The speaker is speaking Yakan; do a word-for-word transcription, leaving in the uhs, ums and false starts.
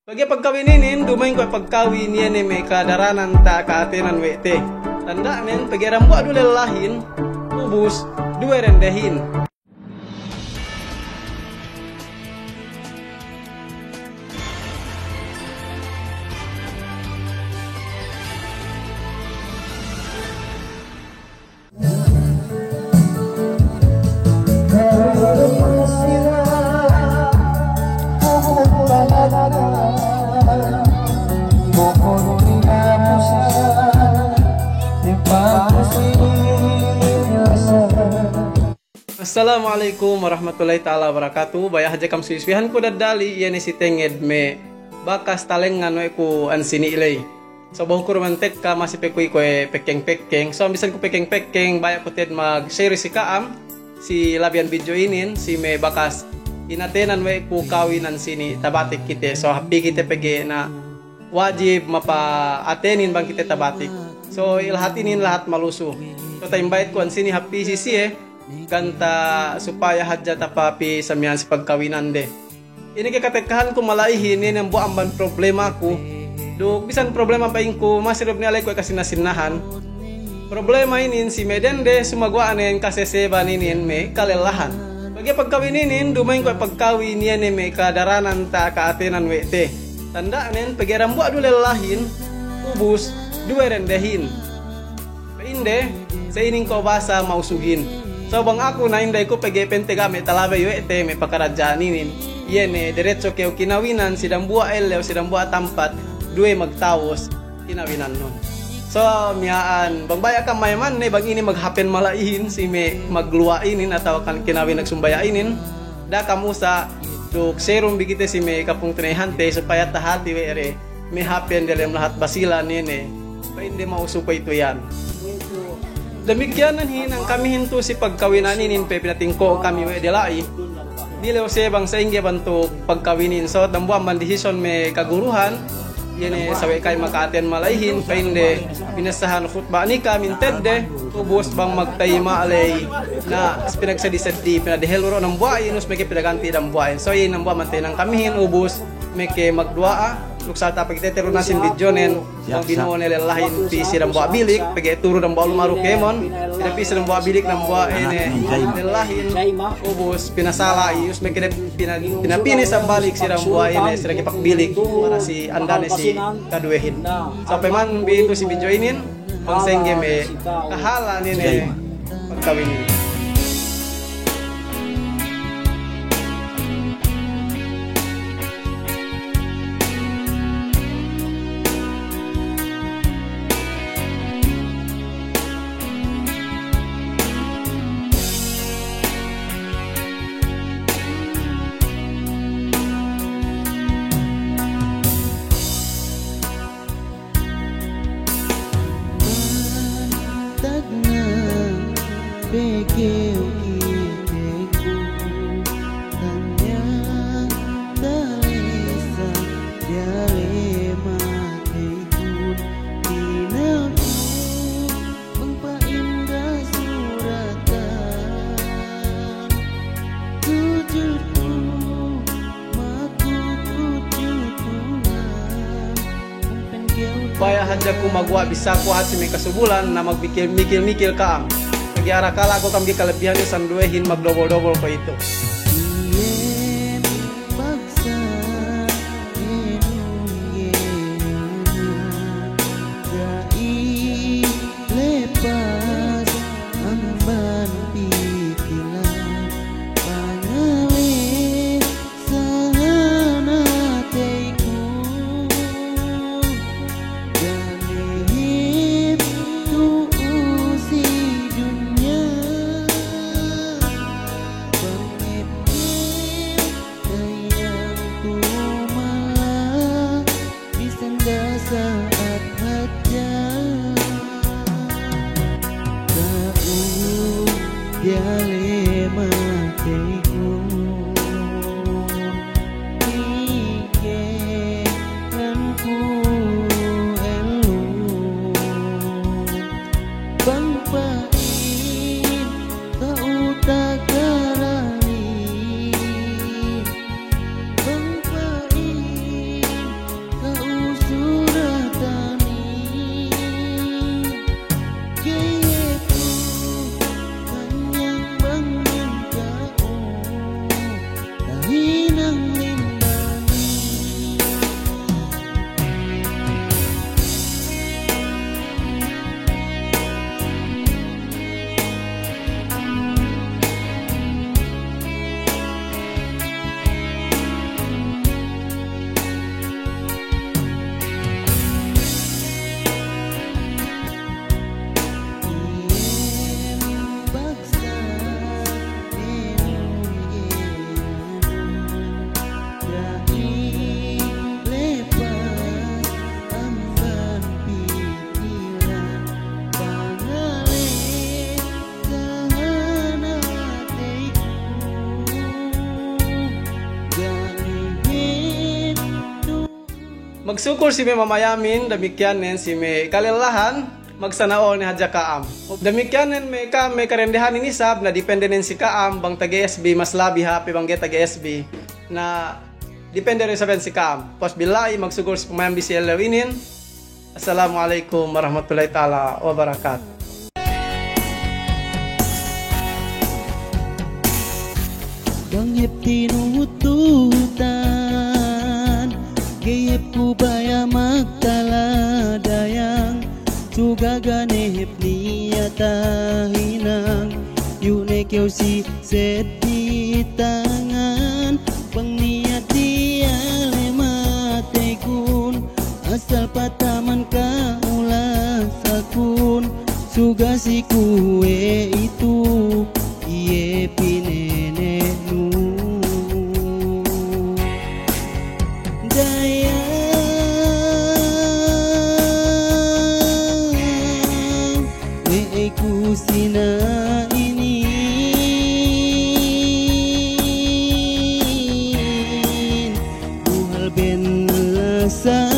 Pegge' pagkawin inin, duma'in kuwe' pagkawin iye ne me' kadaranan taha' ka'atenan we' te. Tanda'nen, pegge' dambuwa' du lellahin, ubus duwe dendehin. Assalamu alaikum warahmatullahi ta'ala wabarakatuh. Baya' hadja kam suwi-suwihanku daddali, iye ne si tenged me' bakas talengngan we' ku ensini' ley. So, bohuku du mantekka masi pe kuwe' kuwe' pekkeng-pekkeng. So, ambisan ku pekkeng-pekkeng, baya' ku te'ed mag-share si ka'am si labihan video inin, si me' bakas inatenan we' ku kawin ensini' tabatik kite. So, hāp pī kite pegge' na wajib mapa'atenin bang kite tabatik. So, lahat inin lahat malusu. So, ta'imbayit ku ensini' hāp pī si siye, ganta' supaya hadja tapapī sa miya'an si pagkawinande. Inin ke katekkahanku mala'ihin, inin dambuwa' amban problemaku. Duk bisan problema pa'inku, masi du niya' la'i kuwe' kasinna-sinnahan. Problema inin si me' dende, sumaguwa' nen kaseseban inin me' kalellahan. Pegge' pagkawin inin, duma'in kuwe' pagkawin iye ne me' kadaranan taha' ka'atenan we' te. Tanda'nen, pegge' dambuwa' du lellahin, ubus duwe dendehin. Pa'inde, sa inin ko' basa mausuhin. So bang aku na inday ku pegge' pa'inte ga' me' talabey we' te me' pakaradja'an inin. Iye ne, deretso kew kinawinan si dambuwa' ellew, si dambuwa' tampat, duwe magtawus kinawinannun. So, miya'an, bang baya' kam mayamanne, bang inin maghappen mala'ihin, si me' magluwa' inin, atawa kan kinawin nagsumbaya' inin, da'a kam usa', duk share-un bi kite si me' kapungtina'ihante, supaya tahati we' de, me' happen delem lahat Basilan inin, pa'inde mausu kuwe'itu iyan. Damikkiyan hinang kamihin tu si pagkawinan inin pe pinatingko' kami we' de la'i. Dilew siye bang sa'ingge bantuk pagkawinin. So, dambuwa' amban decision me' kaguruhan, iye ne sawe' kami maka'aten mala'ihin, pa'inde binassahan khutba' nika mintedde, ubus bang magtayima' ley, na pinagsedi-sedi, pinadehellu du dambuwa'in, ubus meke pinaganti' dambuwa'in. So, iye dambuwa' amban tahinang kamihin, ubus meke magduwa'a, duk sa' tapakite teru nasin video nen, Bang binuwo' ne lellahin pī si dambuwa' bilik, pegge' turu dambuwa' lumaru kēmon, pī si dambuwa' bilik dambuwa' ine lellahin, ubus pinasala' iyus meke de pina-, pinapī ne sa balik si dambuwa' ine si dagi pakbilik, para si andane si kaduwehin. Sampay man bi tu si video inin, bang sa'ingge me' kahalan ine pagkawinin. Mantagna pekew kiteku, tanya talesa diyalem ateku, inaku bang pa'inda suratan, tujurku maku kujukunan. Baya' hadja ku maguwa' bissāku hati me' kasubulan na magmikil-mikil-mikil ka'am. Pegge' arakala' ku ka'am ga'i kalebihan iyu' sinduwehin magdobol-dobol kuwe'itu. Iye magsa inung iye anak ga'i lepas amban pikilan pangale Sahanateyku, ganihip tu'u si dunya, bang ne Magsukul si me' mamayamin, damikkiyan nen si me' kalellahan, magsana all ne hadja ka'am. Damikkiyan nen me' ka'am me' karendehanin isab, na depende nen si ka'am, bang taga S B mas labi hāp pe bang ga'i taga S B. Na depende du isab iyan si ka'am. Puwas billahi, magsukul si pamayam bi si ellew inin. Assalamu alaikum warahmatullahi ta'ala wabarakatuh. Bang hep tinuhut-tuhutan, ga'i hep ku baya' magtaladayang, suga' ga' ne hep niya' tahinang, iyu' ne kew si seddi tangan, bang niya' tiya' le matey kun, asal pataman ka'u lasakun, suga' si kuwe' itu, iye pinene' nu. Dayang, we'ey ku sina' inin, buhal ben lasa